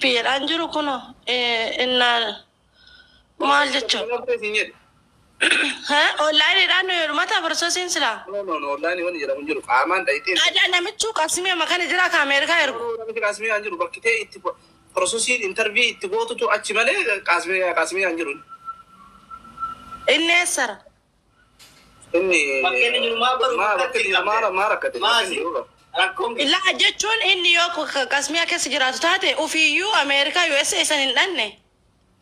Jedhaan jiru kuno innaa maal jechuun? Siin jedhe. Onlineiidhaan nu heerumata processiin silaa. No, no, no, online wani jedhamu hin jiru. Qaamaan dhayitee. Aadaa namichuu qabsimee makana jira ka Ameerikaa ergu. Namichi qaasmee hin jiru. Bakki ta'e itti processiin interview itti gootutu achi malee qaasmee hin jiru. Inni eessara? Inni. Bakki inni jiru maa baru? Maa bakki inni jiru maa rakkate? Maasi. Rakkoon Illaa jechuun inni yoo qasmiyaa keessa jiraatu taate ofiiyyuu Ameerikaa USA san hin dhanne.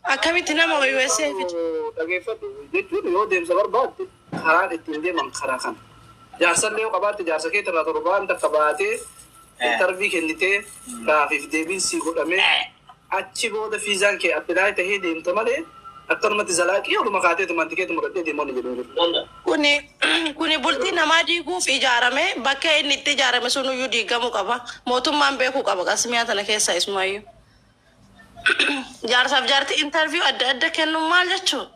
Akkamitti nama USA fida? Dhageeffadhu, jechuun yoo deemsa barbaadde karaan ittiin deeman karaa kana. Jaarsallee yoo qabaatte, jaarsa kee irraa torbaan takka baatee interview kennitee gaafiif deebiin sii godhamee achi booda fiizaan kee apply tahee deemta malee akkanumatti zalaaqii oluma kaateetuma tikeeti mudhadhee deemoonni jedhu hin jiru. Kuni bultii namaa diiguuf ijaarame. Bakka inni itti ijaarame sunuyyuu diigamuu qaba. Mootummaan beekuu qaba qasmiyaa tana keessa isumayyuu. Jaarsaaf jaartii interview adda adda kennuun maal jechuun?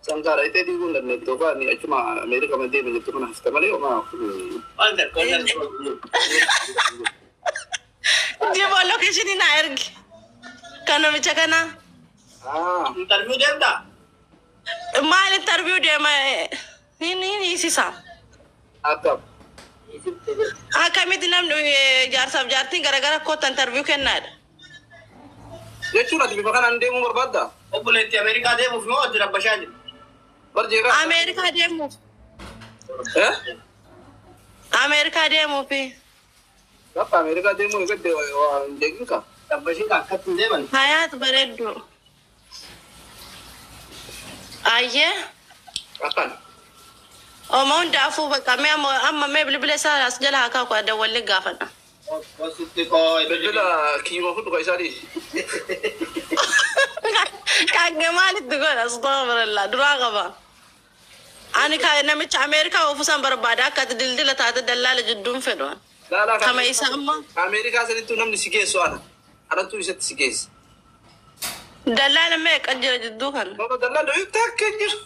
Sankaara itee diiguu hin dandeettu yookaan achuma Ameerikaa ma deeme jettu kana hafte malee homaa. Waan tokko. Jiboo, locationii naa ergi. Kan namicha kanaa. Interview deemtaa? Maal interview deema? Hin hiisisa. Akkam. Akkamitti namni jaarsaaf jaartiin garagara kootta interview kennaadha? Jechuun ati bifa kanaan deemuu barbaaddaa? Obboleetti, Ameerikaa deemuuf moo hojii rabbashaa jiru? Barjeeqaa. Ameerikaa deemuuf. Eh? Ameerikaa deemuuf. Bakka Ameerikaa deemuu eeggadde waa hin jeeqin ka. Rabbashii akkatti hin deeman. Hayaat bareeddu. Ayyee. Akkan. Oma hundaafuu bakka mee amma mee bilbila isaa as jala haa kaa'u, dawwallee gaafadha. Kositti koo. Bilbila kiyyuma fudhu ka isaa dhiisi. Kange maalitti godha? Astaghfirullah, duraa qaba. Ani ka namicha Ameerikaa ofuusan barbaada, akka ati dildila taate dallaala jidduun fedhu. Laalaa. Kama isa amma. Ameerikaa sanittuu namni si geessu ana. Anattuu isatti si geessa. Dallaala meeqa jira jidduu kana? Nama dallaalli takka hin jiru.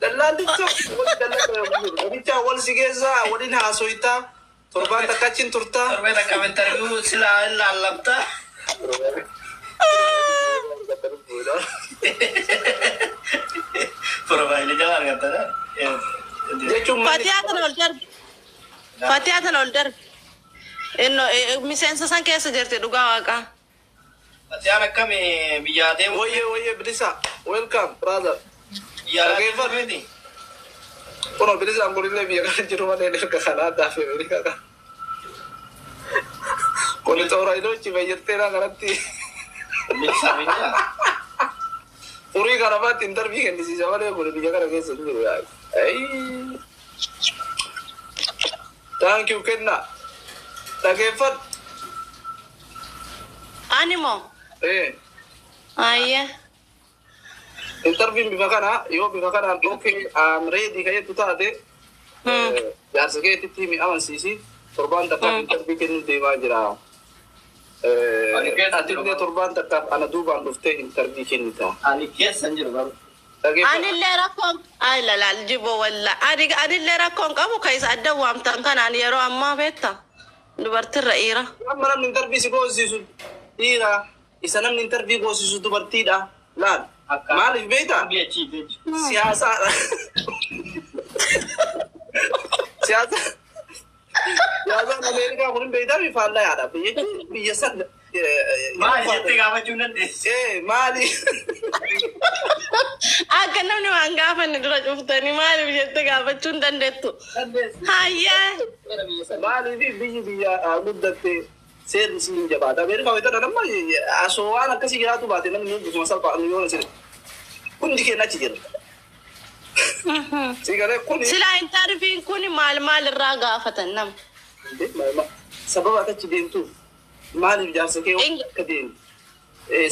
Dallaalli tokko dallaalli hin jiru. Namicha wal si geessa, waliin haasoyitaa, torbaan takka achiin turtaa. Torbee takka interview silaa hin laallamta. Profileii jala argatta. Jechuun manni Fatiyaa tana ol darbi. Fatiyaa tana ol darbi. Inno miseensa san keessa jirti, dhugaa waaqaa. Fatiyaan akkami biyyaa deemu? Wayyee wayyee, Bilisa, welcome brother. Biyyaa deemu miti. Kunoo Bilisaan kunillee biyya kana jiru malee erga kanaa addaa fi Ameerikaa kana. Kuni toora ilochi fayyadteedha kanatti. Bilisa biyya. Furii kana faatti interview kennisiisa malee kun biyya kana keessa hin jiru yaa. Ayii. Thank you kenna. Dhageeffadhu. Ani moo? Eh. Ayyee. Interviewn bifa kana yoo bifa kanaan okay, I'm ready ka jettu taate, jaarsa keetitti himi, amansiisi, torbaan takkaaf interview kennuu deemaa jira. Ani keessa Ati illee torbaan takkaaf ana duubaan dhuftee interview kennita. Ani keessa hin jiru garuu. Dhageeffadhu. Anillee rakkoon ay lalaal jiboo walla ani anillee rakkoon qabu ka isa adda waamtan kanaan yeroo ammaa beekta dubartirra dhiira. Amma namni interview si goosisu dhiira, isa namni interview goosisu dubartiidha. Laal. Akka. Maaliif beektaa? Biyya chiite jechuudha. Siyaasaadha. Siyaasa. Siyaasaan Ameerikaa kun hin beektaa faallaa yaadha. Jechuun biyya san. Maal jettee gaafachuu hin dandeessi? Eh, maali? Akka namni waan gaafanne dura cuftanii maaliif jettee gaafachuu hin dandeettu. Dandeessi. Hayyee. Maaliif biyyi biyya guddatte seerri siin jabaata. Ameerikaa wayita nama asoo waan akkasii jiraatu baate namni bifuma salphaa yoo na hundi keenya achi jira. Si galee kuni. Silaa interviewn kun maal maal irraa gaafatan nama? Sababa ati achi deemtuuf maaliif jaarsa kee akka deemtu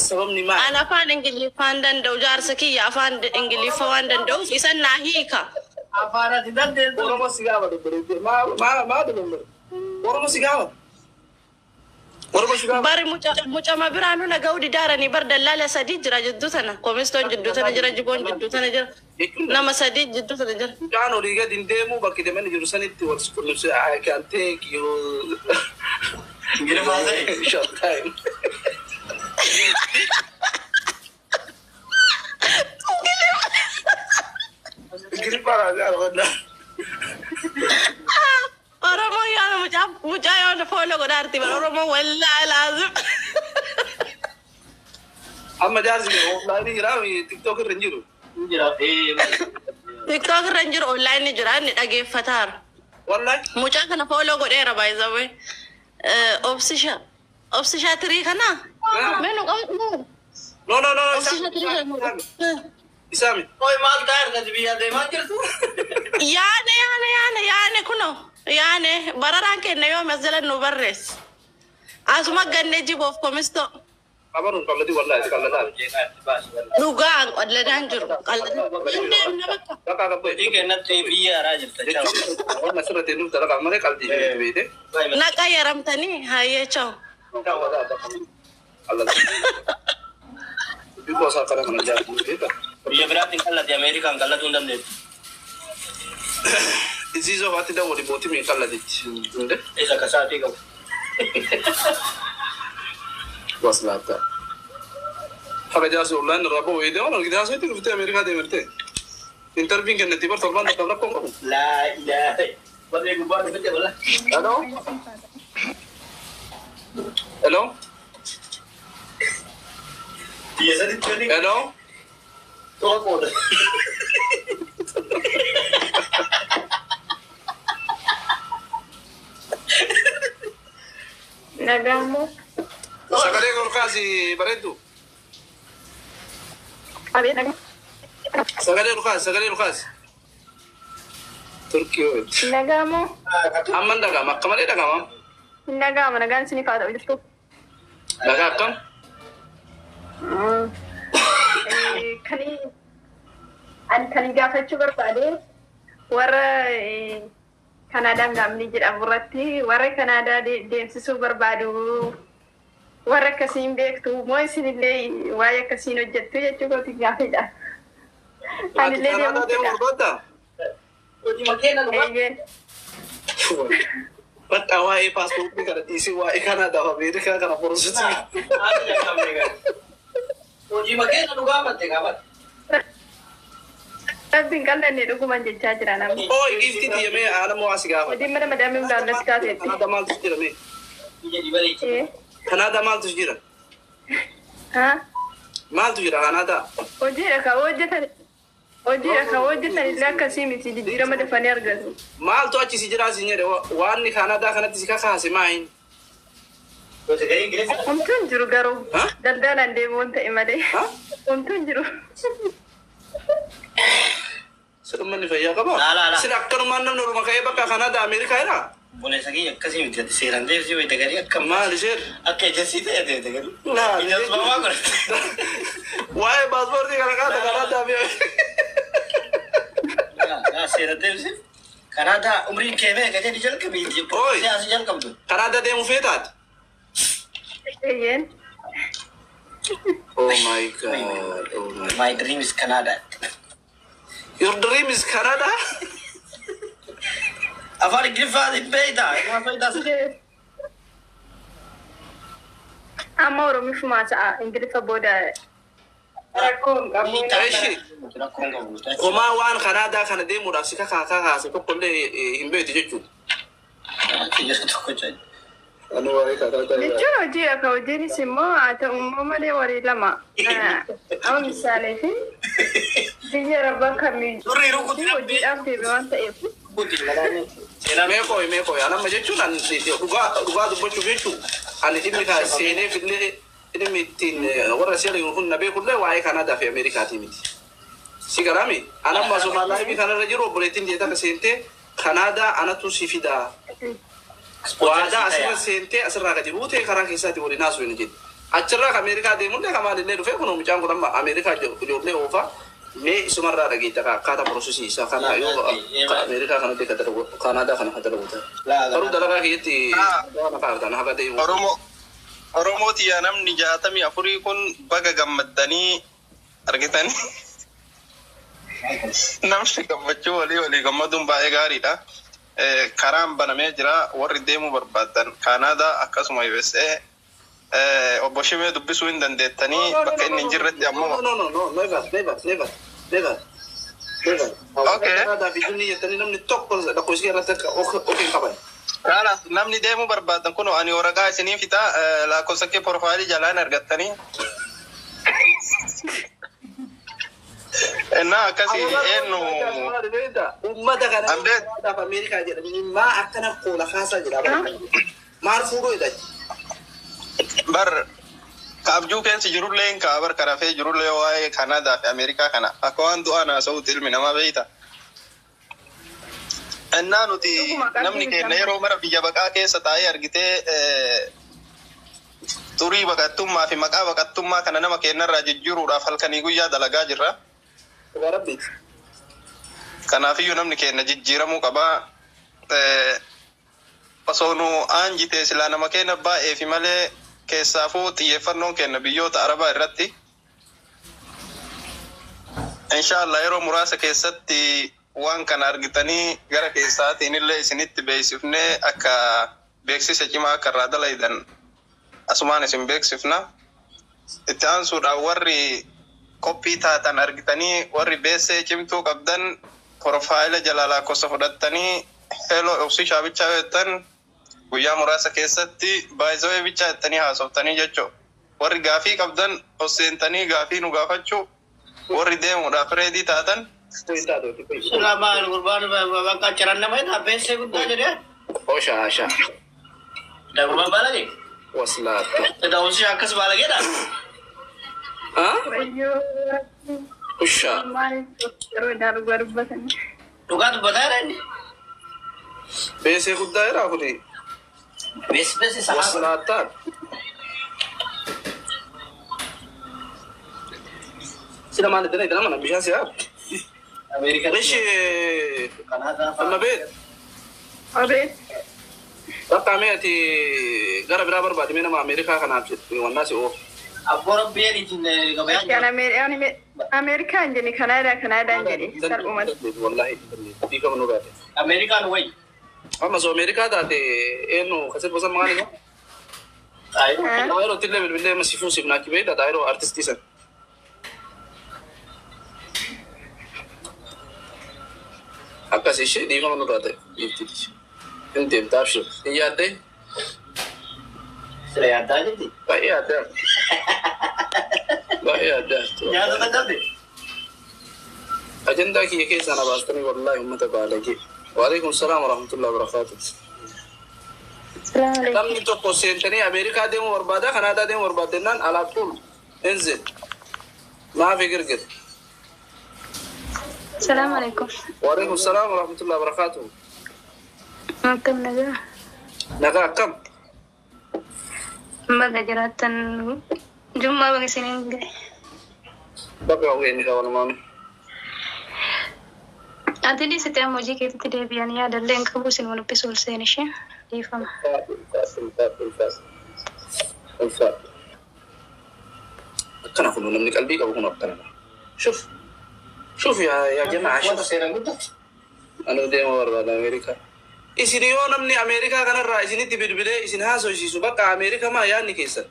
sababni maali? An afaan Ingiliffaan danda'u, jaarsa kiyya afaan Ingiliffa waan danda'uuf isan naa hiika. Afaan ati dandeessu. Oromoo si gaafata obboleettii. Maa maa maa dubbatu? Oromoo si gaafata. Oromoo si gaafata. Bari mucama biraanuu naga'uu didaaranii bar dallaala sadii jira jidduu tana. Komistoon jidduu tana jira, jiboon jidduu tana jira. Jechuun Nama sadii jidduu tana jira. mucaan olii gadi hin deemu, bakki deemanii jiru sanitti wal qunnamsi. I can take you Ingiliffaan ta'e. short time. Ingiliffaan haasa'aa wallah. Oromoo yaana mucaa mucaa yoona follow godhaarti bara Oromoo wallaahi laazim. Amma jaarsi online jira, TikTok irra hin jiru. Jira. TikTok irra hin jiru, online jira, inni dhageeffataara. Wallahi. Mucaa kana follow godheera, by the way. Obsisha. Obsisha tirii kana? Mee nu qabdu. No, no, no, Obsisha tirii kana. Isaami. Oi, maal ta'e argati biyya deemaa jirtu? Yaane, yaane, yaane, yaane, kuno yaane bararaan kenna yoo as jala nu barreesse. Asuma gannee jiboof komisto. Qabaruun qalladii wallahi qalladaa. Dhugaan qalladaan jiru. Qalladaan. Hin deemna bakka. Bakka qabbu. Hojii kennatti biyya haaraa jirta. Waan asirratti nuuf dalagaa malee qalbii beekte. Naqa yaramtanii hayyee chao. Dubbii qoosaa akkana kana jaartuu beekta. Biyya biraatti hin qallate, Ameerikaan qallatuu hin dandeettu. Isiisoo baatti dawwali bootii miin qallatitti. Hunde? Isa kasaatii qabu. Waslaata. Haga jaarsi online irraa ba'u eedee waan argite haasoo itti dhuftee Ameerikaa deemirte. Interviin kennetti bar torbaan tokko rakkoon qabu. Laa ilaaha. Warri gubbaa dhufte wala. Hello? Hello? Biyya saditti wanni Hello? to'a qooda. Nagaamo. Sagalee ol kaasi, bareeddu. Abee, nagaa. Sagalee ol kaasi, sagalee ol kaasi. Turkii hoo. Nagaamo. Amman dhaga'ama, akka malee dhaga'ama. Nagaama, nagaan isiniif haa ta'u, jirtu. Nagaa akkam? Kani ani kan gaafachuu barbaade warra Kanaadaan gaamni jedhamu irratti, warra Kanaadaa deemsisuu barbaadu, warra akkasiin beektu moo isinillee waa'ee akkasiin hojjettu jechuu kooti gaafidha. Anillee Kanaadaa deemuu deemuu fedha. barbaaddaa? Hojii makeena dhugaa. Eeyyeen. Bakka waa'ee paaspoortii kana dhiisii, waa'ee Kanaadaa fi Ameerikaa kana borositii. Hojii makeena dhugaa matte gaafate. Rabbi hin qal'anne, dhuguman jechaa jira namni. Ooy, giiftii diyyamee haala moo asi gaafata. Hojiin mana madaamii ulaallas kaaseetti. Kanaadaa maaltu jira mee? Biyya dhibalee. Kanaadaa maaltu jira? Haa? Maaltu jira Kanaadaa? Hojiidha kan hojjetan. Hojiidha kan hojjetan illee akkasii miti, jijjiirama dafanii argatu. Maaltu achi si jira si jedhe, waan Kanaadaa kanatti si kakaase maayin? Gosa garii Ingiliffaa. Homtuu hin jiru garuu Ha? daldalaan deemuun ta'e malee. Ha? Homtuu hin jiru. Sirmanni fayyaa qaba? Laa, laa, laa. Sila akkanumaan namni orma ka'ee bakka Kanaadaa Ameerikaa jira? Obboleessa kiyya, akkasii miti, ati seeraan deebisii wayita garii akka Maali seer? Akka ejensii ta'e wayita garii. Laa, Ijaarsa maa godhate? Waa'ee paaspoortii kana kaata Kanaadaa fi Laa, seeraan deebisii. Kanaadaa umriin kee meeqa jedhi jalqabiiti. Oi. Siyaasa jalqabdu. Kanaadaa deemuu feetaati? Eeyyeen. Oh my God. Oh my. My dream is Canada. Your dream is Canada? Afaan Ingiliffaa hin beektaa? Afaan faayidaa. Amma Oromiffumaa ta'a, Ingiliffa booda rakkoo hin qabu. Eshi. Rakkoon qabu. Homaa waan Kanaadaa kana deemuudhaaf si kakaase tokkollee hin beektu jechuudha. Yeroo tokko jedhu. Ani waa'ee Kanaadaa. Jechuun hojiidha kan hojiinis immoo haa ta'u immoo malee warii lama. Amma misaalee fi biyya arabaa kamii Durri rukuti. hojiidhaaf deeme waan ta'eef. Mee qoy, mee qoy, anamma jechuun ani dhugaa dhugaa dubbachuuf jechuun ani dhimmi kan seeneef illee dhimmi ittiin warra seera kun na beekullee waa'ee Kanaadaa fi Ameerikaatii miti. Si garaami? Anamma osuma live kanarra jiru obboleettiin jeeta akka seentee Kanaadaa anatu si fidaa. Waadaa asirra seentee asirraa gadi buutee karaa keessaatti waliin haasuu hin jedhu. Achirraa kan Ameerikaa deemullee kan maalillee dhufee kun mucaan kun amma Ameerikaa ijoollee oofaa, mee isumarraa dhageetta akkaataa processii isaa kana yoo Ameerikaa kanatti akka dalagu, Kanaadaa kana akka dalagu ta'e. Garuu dalagaa kiyyatti kana kaartaan haga deemu. Oromoo Oromooti yaa, namni 64 kun baga gammaddanii argitanii. Namni gammachuu walii walii gammaduun baay'ee gaariidha. Karaan banamee jira, warri deemuu barbaadan Kaanaadaa akkasuma USA. Obbo Shimee dubbisuu hin dandeettanii bakka inni hin jirretti ammoo. No, no, no, never, never, never, never. Never. Okay. Kanaadaa fi junni jettanii namni tokko lakkoofsa irratti akka ok hin qaban. Kanaaf namni deemuu barbaadan kun ani waraqaa isinii fitaa, lakkoofsa kee profaayilii jalaan argattanii. Innaa akkasii eenyu Uummata kana Ambeet. Kanaadaaf Ameerikaa jedhanii maa akkana koola kaasaa jira. Maal fuudhuu jedha? Bar kaabjuu keessa jirullee hin kaa bar karafee jirullee waa'ee Kanaadaa fi Ameerikaa kana akka waan du'aan haasa'uuti ilmi namaa beeyta. Innaa nuti Dhuguma qalbii namni keenya isaa. Yeroo mara biyya baqaa keessa taa'ee argitee xurii baqattummaa fi maqaa baqattummaa kana nama keenyarraa jijjiiruudhaaf halkanii guyyaa dalagaa jirra. Dhugaa rabbiiti. Kanaafiyyuu namni keenya jijjiiramuu qabaa. Osoo nu aanjitee silaa nama keenya baay'ee fi malee keessaafuu xiyyeeffannoon keenya biyyoota Arabaa irratti. Inshaallah yeroo muraasa keessatti waan kana argitanii gara keessaatiin illee isinitti beeksifnee akka beeksisa cimaa akka irraa dalaydan asumaan isin beeksifna. Itti aansuudhaan warri qophii taatan argitanii warri beessee cimtuu qabdan profaayila jalaa lakkoofsa fudhattanii hello obsishaa bichaa jettan guyyaa muraasa keessatti baay'isawee bichaa jettanii haasoftanii jechuudha. Warri gaafii qabdan ol seentanii gaafii nu gaafachuu, warri deemuudhaaf ready taatan. Sila maal gurbaan bakka acharan nama hin beessee guddaa jedhee. Osha asha. Da gurbaan baalagee. Waslaattu. Da obsishaa akkas baalageedha. Ha? Wayyoo. Usha. Maal yeroo darbu dubbatan. Dhugaa dubbataa jira inni. Beesee guddaa jira kuni. Bees bees sahaaba. Waslaattaan. Sila maal itti nama mana bishaan si'aa. Ameerikaa. Ishi Kanaadaa. amma beet. Abeet. Bakka mee ati gara biraa barbaade, mee nama Ameerikaa kanaaf jedhu wannaa si oofu. Abboo rabbi jedhiitiin gabayaan Kan jira. Ameerikaan jedhi, Kanaadaa Kanaadaan jedhi salphumatti. Wallahi dhiifama nu baate. Ameerikaan wayi. Amma soo Ameerikaa taate eenyu kasit bosan maqaan isaa? Ayi. Xaayiroo tillee bilbilee amma sifuu siif naachi beekta xaayiroo artistii san. Akkas ishee dhiifama nu baate dhiifti. Hin deemtaaf ishee. Hin yaaddee? Sila yaaddaa jirti. Baay'ee yaaddaa. Baay'ee yaaddaa. Nyaata takkaatte. Ajandaa kiyya keessaa na baastanii wallahi uummata baalagee. Waalaikum salaam warahmatullahi wabarakatuh. Salaam alaikum. Namni tokko seentanii Ameerikaa deemuu barbaada, Kanaadaa deemuu barbaada jennaan alaatuun inzil. Maafi girgir. Salaam alaikum. Waalaikum salaam warahmatullahi wabarakatuh. Akkam nagaa? Nagaa akkam? Baga jiraattan, jummaa baga isiniin gahe. Bakka hawween isaa walumaanu. Ati dhiisite amma hojii keetitti deebi'an yaadallee hin qabu isin wal dubbisuu ol seen ishee dhiifama. Ulfaadhu, ulfaadhu, ulfaadhu. Akkana kun namni qalbii qabu kun akkana. شوف شوف يا جماعة Wanta شوف. seenan guddaa. Anu deema barbaada Ameerikaa. Isin yoo namni Ameerikaa kanarraa isinitti bilbilee isin haasofsiisu bakka Ameerikaa maa yaadni keessan?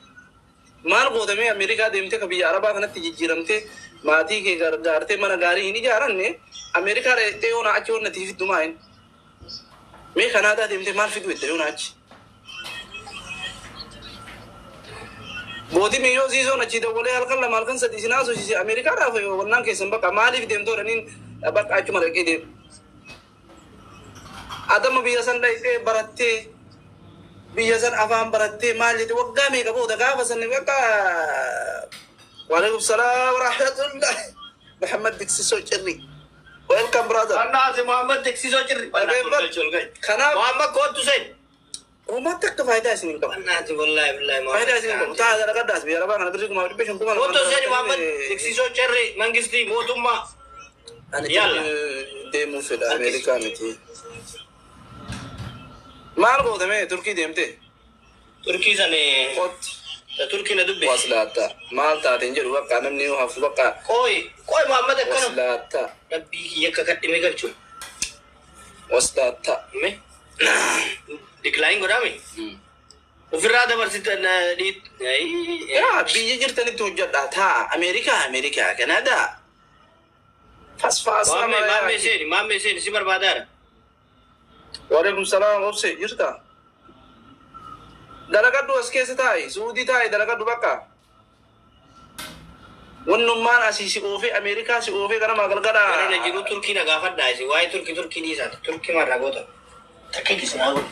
Maal gootamee Ameerikaa deemtee ka biyya Arabaa kanatti jijjiiramtee maatii kee gargaartee mana gaarii hin ijaaranne, Ameerikaa dhaqxee yoo na achi wanna fiddu maa hin? Mee Kanaadaa deemtee maal fidu jette yoo na achi? Bootii miyyoo siisoon achi dawwalee halkan 2 halkan 3 isin haasofsiise Ameerikaadhaaf wannaan keessan bakka maaliif deemtoodhaniin bakka achuma dhaqee deemu. Adama biyya san dhaqxee barattee biyya san afaan barattee maal jette waggaa meeqa booda gaafa san bakka. Waalaikum salaam warahmatullah. Muhammad Diksisoo Cirri. Welcome, brother. Annaasi Muhammad Teksisoo jirri. Kanaaf Muhammad kootu seen. uummatti akka faayidaa isin hin qabu. Annaasi wallahi billahi Faayidaa isin hin qabu. Taa dalaqaddaas biyya arabaa kana birrii 5,500 2,000. Kootu seen Muhammad Teksisoo jirri mangistii mootummaa. Ani Yalla. deemuu fedha, Ameerikaa miti. Maal gootamee Turkii deemtee? Turkii sani Qotti. Turkii na dubbe. Waslaatta. Maal taateen jedhu bakka namni yoo hafu bakka Qoy qoy Muhammad akkana. Waslaatta. Rabbii kiyya akka kadhime galchu. Waslaatta. Me. Decline godhame. Ofirraa dabarsitan dhiit. Yaa biyya jirtanitti hojjedhaa taa Ameerikaa Ameerikaa Kanaadaa. Fasfaasa. Maammee maammee seeni maammee seeni si barbaadaadha. Waalaikum salaam obse jirta. Dalagadhu as keessa taa'i Suudii taa'i dalagadhu bakka. Wannummaan asii si oofee Ameerikaa si oofee gara galgala. Gara jiru Turkii na gaafadhaa isin waa'ee Turkii Turkii dhiisaati Turkii maal ragoota. Takka isin haa godhu.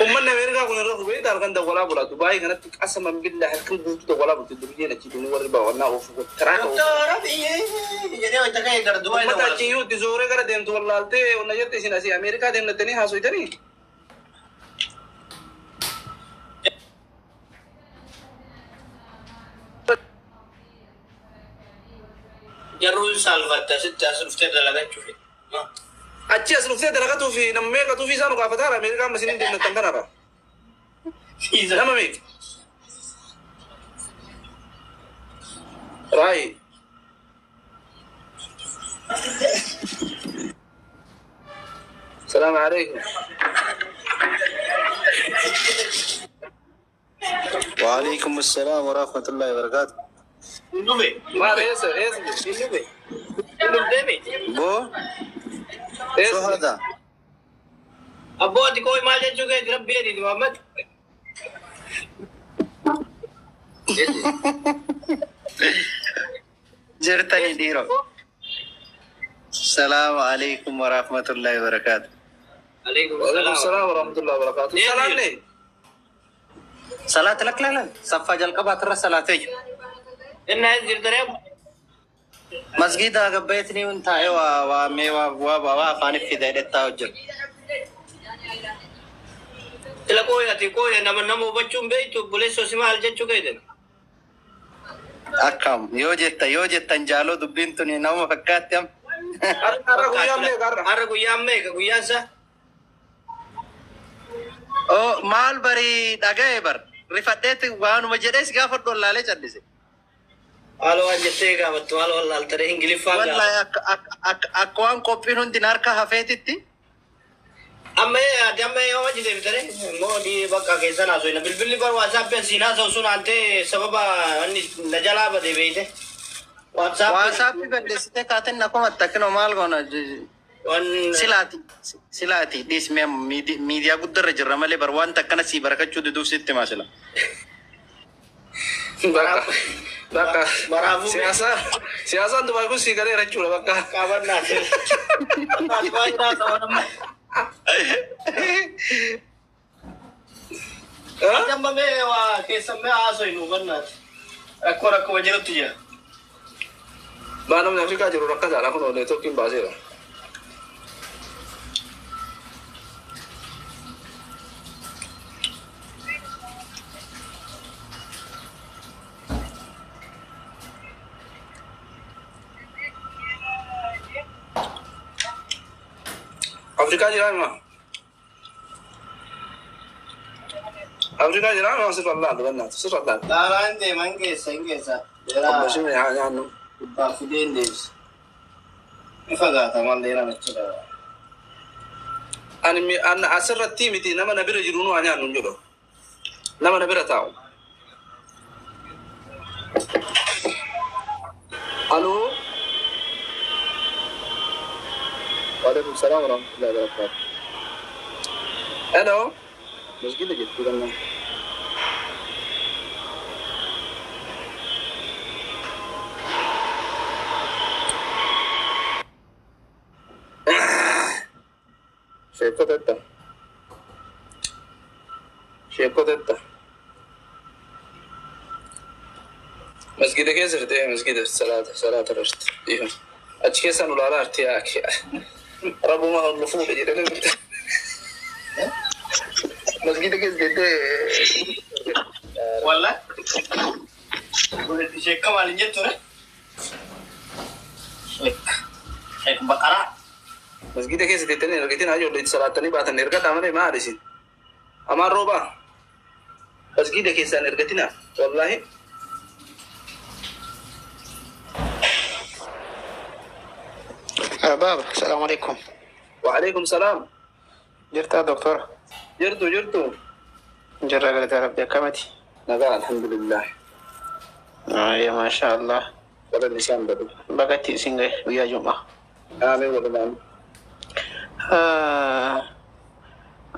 Uummanni Ameerikaa kun irra hubee halkan dawwalaa bula. Dubaayii kanatti qasaman billaa halkan guutuu dawwalaa bulti duriyyeen achi dhumee warri baawwannaa oofu taraa oofu. Doktora jedhee wayita ka'e gara Dubaayii Uummata dawwala. achi iyyuu itti zooree gara deemtu wallaaltee wanna jette isin asii Ameerikaa deemnattanii haasoytanii. Jarruun saalfatte asitti as dhuftee dalagachuuf. Achi as dhuftee dalagatuu fi nama meeqatuu fi isaan gaafataara Ameerikaa amma isiniin deemnattan kanarra. Nama meeqa? Raayi. السلام عليكم. وعليكم السلام ورحمة الله وبركاته. Dhufe. ما ايش ايش Dhufe. Dhufteemi. بو ايش شو هذا؟ Abboo ati koo maal jechuu keeti rabbi jedhiiti Muhammad. جرتني ديرو. السلام عليكم ورحمة الله وبركاته. Alaikum وعليكم salaam. السلام ورحمة الله وبركاته. سلام لي. صلاة لك لا لا صفا جلقبات الرا صلاتي. Inni as jirtanii مسجد قبيتني وانت ايوا ومي وا وا فاني في دايرتا وجر. Ila koo ati koo nama nama hubachuun beektu obboleessoo si maal jechuu keetin. أكم يوجد يوجد تنجالو دبين توني نوم فكات يم. Har'a guyyaan meeqa har'a? Har'a guyyaan meeqa guyyaan isaa? Oh maal bari dhaga'e bar rifadheetti waanuma jedhees gaafa dollaalee callise. Maal waan jettee gaafattu maal wallaaltare Ingiliffaan gaafa. Wallahi akka waan qophiin hundi harka hafeetitti. Amma ati amma yoo hojii deebitare immoo di bakka keessan haasofna bilbilli bar WhatsApp siin haasa'u sun aantee sababa inni na jalaa bade beeyte. WhatsApp WhatsApp balleessitee kaateen na komatta kinoo maal goona waan silaati silaati dhiismee miidiyaa guddarra jirra malee bar wanta akkana sii barakachuu diduuf sitti himaa sila. Bakka bakka Maraafuu siyaasaan siyaasaan Dubaay kun sii galeera jechuudha bakka. qabannaa. Amma mee waa keessan mee haasofnu hubannaati. Rakkoo rakkoo jirutti jira. Baa namni Afrikaa jiru rakkataadha kun neetworkiin baaseera. Afrikaa jiraa hima. Afrikaa jiraa hima sirra laallu bannaatu sirra laallu. Daaraan deema hin geessa hin geessa. Obbo Shimee haa nyaannu. Gubbaa fidee hin deebisa. Ni fagaata maal dheeraan achirra. Ani an asirratti miti nama na bira jiru nu haa nyaannu hin jedhu. Nama na bira taa'u. Aloo. وعليكم السلام ورحمة الله وبركاته. Hello. مسجد جبت لنا. Sheekota Sheekota masgida keessa jirti masgida salaata salaata irratti achi keessaan ulaalaa arti rabbuma ol fuudhe jedhanii masgida keessa jettee Walla. Sheekka maal hin jettu re? Sheek. Sheek Baqaraa. Masgida keessa teettanii ergatiin haa ijoollee salaattanii baatan ergataa malee maal isin amaan roobaa masgida keessaan ergatinaa wallaahi. بابا السلام عليكم. وعليكم السلام. جرتا دكتور. Jirtu jirtu. Jirra galata Rabbi akkamati? Nagaa alhamdulillah. Ayya maasha Allah. Galanni isaan badu. Bagatti isin gahe guyyaa Jum'aa. Amiin walumaan.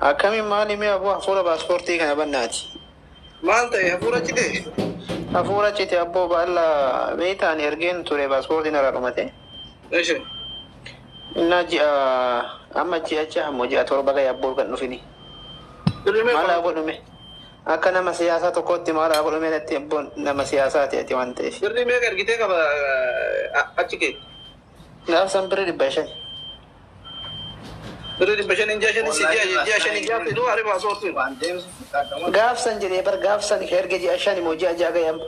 Akkamiin maali mee abboo hafuura paaspoortii kana bannaati? Maal ta'e hafuura cite? Hafuura cite abboo baala beektaan ergeen ture paaspoortiin irraa dhumate. Eeshe. Innaa ji'a amma ji'a jaha moo ji'a 7 gahe abboo kan dhufini. Maal haa godhume? Akka nama siyaasaa tokkootti maal haa godhume natti abboon nama siyaasaati ati waan ta'eef. Birrii meeqa ergitee qaba achi kee? Gaaf san birrii 500. Birrii 500 ji'a shanii si ji'a shanii ji'a fiduu hari paaspoortiin. Gaaf san jedhee bar gaaf san erga ji'a 5 moo ji'a 6 gahe amma.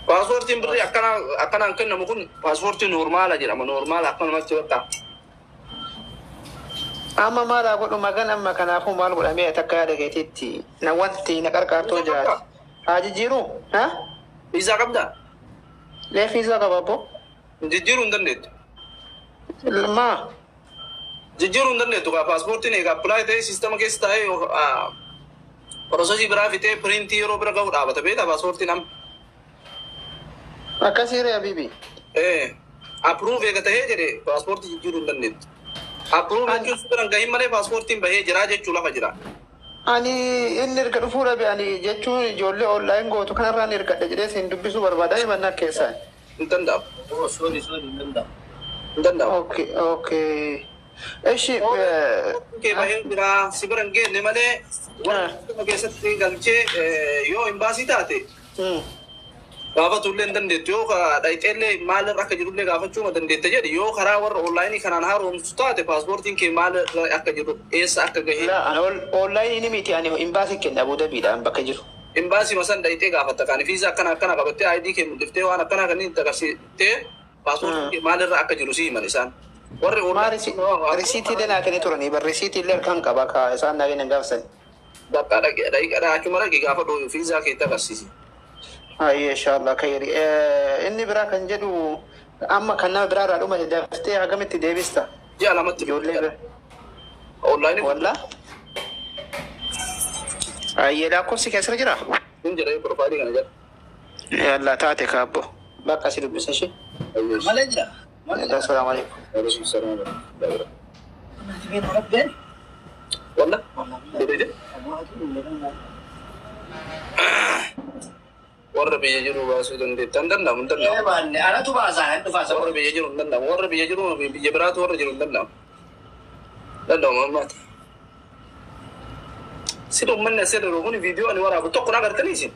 Paaspoortiin birrii akkanaan kennamu kun paaspoortii noormaala jedhama. Noormaala akkanumatti bakka. Amma maal haa godhu magan amma kanaafuu maal godhamee takka yaada keetiitti na wanti na qarqaartoo jiraate. Haa jijjiiruu? Ha? Viizaa qabdaa? Lee viizaa qaba abboo. Jijjiiruu hin dandeettu. Maa? Jijjiiruu hin dandeettu kaa paaspoortiin egaa appilaayi ta'ee siistama keessa taa'ee prosesii biraa fixee piriintii yeroo bira gahu dhaabata beektaa paaspoortiin amma. Akkasii ree habiibi. Approve eega ta'ee jedhe paaspoortii jijjiiruu hin dandeettu. Approve jechuun si bira hin gahin malee paaspoortiin bahee jira jechuu lafa jira. Ani inni erga dhufuu dhabe ani jechuun ijoollee online gootu kanarraan ergadha jedhee siin dubbisuu barbaada himannaa keessaa. Hin danda'amu. Sorry, sorry, hin danda'amu. Hin danda'amu. Okay, okay. Eshi Kee bahee jira si bira hin geenne malee warra keessatti galchee yoo imbaasii taate gaafatullee hin dandeettu yoo dhayxeellee maalirra akka jirullee gaafachuu dandeetta jedhi yoo karaa warra onlaayinii kanaan haaromsu taate paaspoortiin kee maalirra akka jiru eessa akka gahe. Onlaayinii ni miti ani imbaasii kenna Abu Dhabiidhaan bakka jiru. Imbaasii masan dhayxee gaafatta kan fiiza akkana akkana qabattee ID kee mul'iftee waan akkanaa kanneen itti agarsiiftee paaspoortiin kee maalirra akka jiru si himan isaan. Warri onlaayinii. Risiitii illee naa kennee turanii bar risiitii illee harkaan qaba ka isaan naa kennan gaafsan. Bakka dhaqee achuma dhaqee gaafa dhooyu fiizaa kee itti agarsiisi. Ayye inshallah khayri. Inni biraa kan jedhu amma kan nama biraa irraa dhumate daftee hagamitti deebista? Ji'a 2tti ijoollee bira. Onlaayinii. Walla? Ayye lakkoofsi keessa jira? Hin jira profaayilii kana jala. Yalla taate kaabbo. Bakka si dubbisa ishee. Malee jira. Assalaamu alaikum. Waalaikum salaam. Walla? Warra biyya jiru baasuu dandeetta. Hin danda'amu, hin danda'amu. Anatu baasaa, hin dhufaa. Warra biyya jiru hin danda'amu. Warra biyya jiru biyya biraatu warra jiru hin danda'amu. Danda'amu ammaati. Si uummanni asirra jiru kun viidiyoo ani waraabu tokko na agartanii isin.